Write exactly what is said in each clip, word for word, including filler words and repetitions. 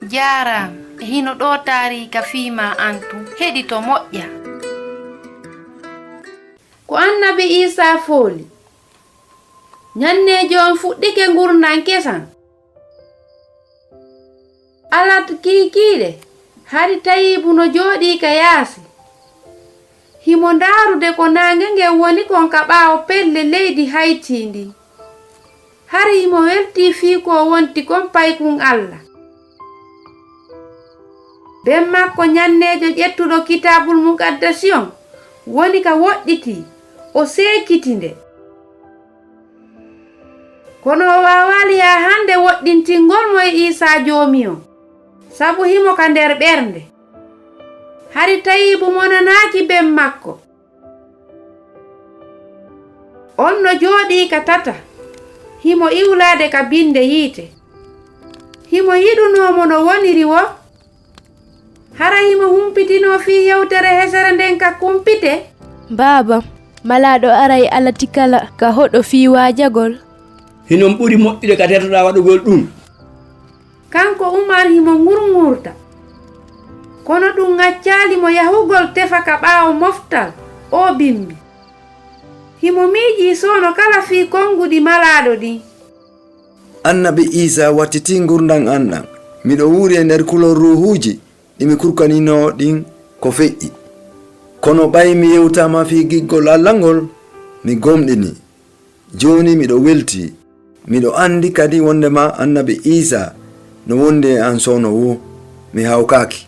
Jaaraama. E hino ɗoo taariika fii maa an tun. Heɗito moƴƴa. Ko annabi Iisaa fooli. Ñanneejo on fuɗɗike ngurndan kesan. Alat kiikiiɗe, hari Tayiibu no jooɗii ka yaasi. Himo ndaarude ko naange ngen woni kon ka ɓaawo pelle leydi Haytii ndin. Hari himo weltii fii ko wonti kon paykun Alla. Ben makko ñanneejo ƴettuɗo Kitaabul Muqaddasi on woni ka woɗɗitii, o seekiti nde. Kono o waawaali haa hande woɗɗintingol mo e Iisaa Joomi on, sabu himo ka nder ɓernde. Hari Tayiibu monanaaki ben makko. On no jooɗii ka tata, himo iwlaade ka binde yiite. Himo yiɗunoo mo no woniri woo. Hara himo humpitinoo fii yewtere hesere nden ka kumpite? Baaba, malaaɗo aray alati kala ka hoɗo fii waajagol. Hinon ɓuri moƴƴude ka tetoɗaa waɗugol ɗun. Kanko Umar himo ŋurŋurta. Kono ɗun accaali mo yahugol tefa ka ɓaawo moftal oo bimbi. Himo miijii soono kala fii konguɗi malaaɗo ɗin. Annabi Iisaa wattitii ngurndan an ɗan. Miɗo wuuri e nder kulol ruuhuuji ɗi mi kurkaninoo ɗin ko feƴƴi. Kono ɓay mi yewtaama fii giggol Alla ngol, mi gomɗinii. Jooni miɗo weltii. Miɗo anndi kadi wonndema annabi Iisaa no wondi e an soono woo. Mi hawkaaki.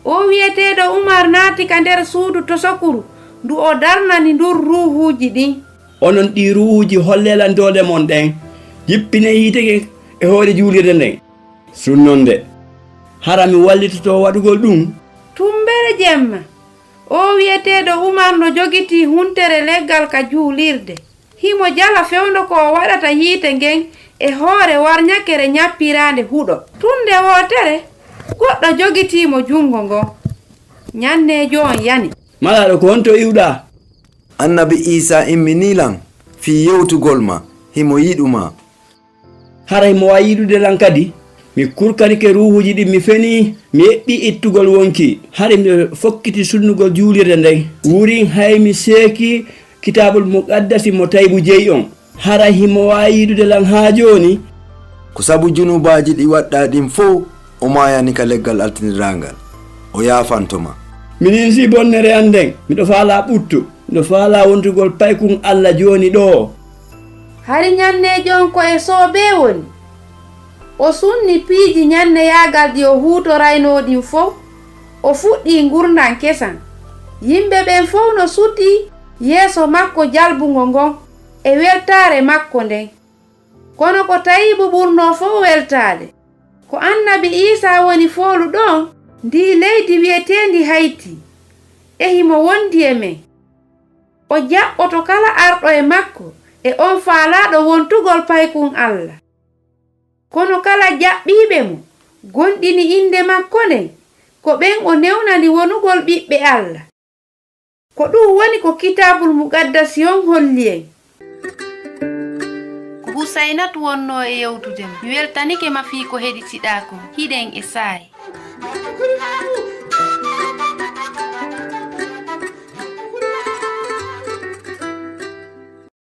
Oo wi'eteeɗo Umar naati ka nder suudu tosokuru ndu o darnani ndun ruuhuuji ɗin. Onon ɗii ruuhuuji, hollee lan doole mon ɗen. Jippinee yiite ngen e hoore juulirde nden. Sunnon nde. Hara mi wallitoto waɗugol ɗun? Tumbere jemma, oo wi'eteeɗo Umar no jogitii huntere leggal ka juulirde. Himo jala fewndo ko o waɗata yiite ngen e hoore warñakere ñappiraande huɗo. Tun nde wootere, goɗɗo jogitii mo jungo ngon. Ñanneejo on yani. Malaaɗo, ko honto iwɗaa? Annabi Iisaa imminii lan fii yewtugol ma, himo yiɗu ma. Hara himo waawi yiɗude lan kadi? Mi kurkanike ruuhuuji ɗin, mi fenii, mi eɓɓii ittugol wonki. Hari miɗo fokkiti sunnugol juulirde nden. Wurin hay mi seekii Kitaabul Muqaddasi mo Tayibu jeyi on. Hara himo waawi yiɗude lan haa jooni? Ko sabu junubaaji ɗi waɗɗaa ɗin fow o maayani ka leggal altindiraangal. O yaafanto ma. Mi ninsii bonnere an nden. Miɗo faalaa ɓuttu. Miɗo faalaa wontugol paykun Alla jooni ɗoo. Hari ñanneejo on ko e soobee woni. O sunni piiji ñanneyaagal ɗi o huutoraynoo ɗin fow. O fuɗɗii ngurndan kesan. Yimɓe ɓen fow no sutii yeeso makko jalbungo ngon e weltaare makko nden. Kono ko Tayibu ɓurnoo fow weltaade. Ko annabi Iisaa woni fooluɗo on ndii leydi wi'eteendi Hayti. E himo wondi e men. O jaɓɓoto kala arɗo e makko e on faalaaɗo wontugol paykun Alla. Kono kala jaɓɓiiɓe mo, gomɗini innde makko nden, ko ɓen o newnani wonugol ɓiɓɓe Alla. Ko ɗun woni ko Kitaabul Muqaddasi on holli en. Ko Husaynatu wonnoo e yewtude ma. Mi weltanike ma fii ko heɗitiɗaa kon. Hiɗen e saa'i.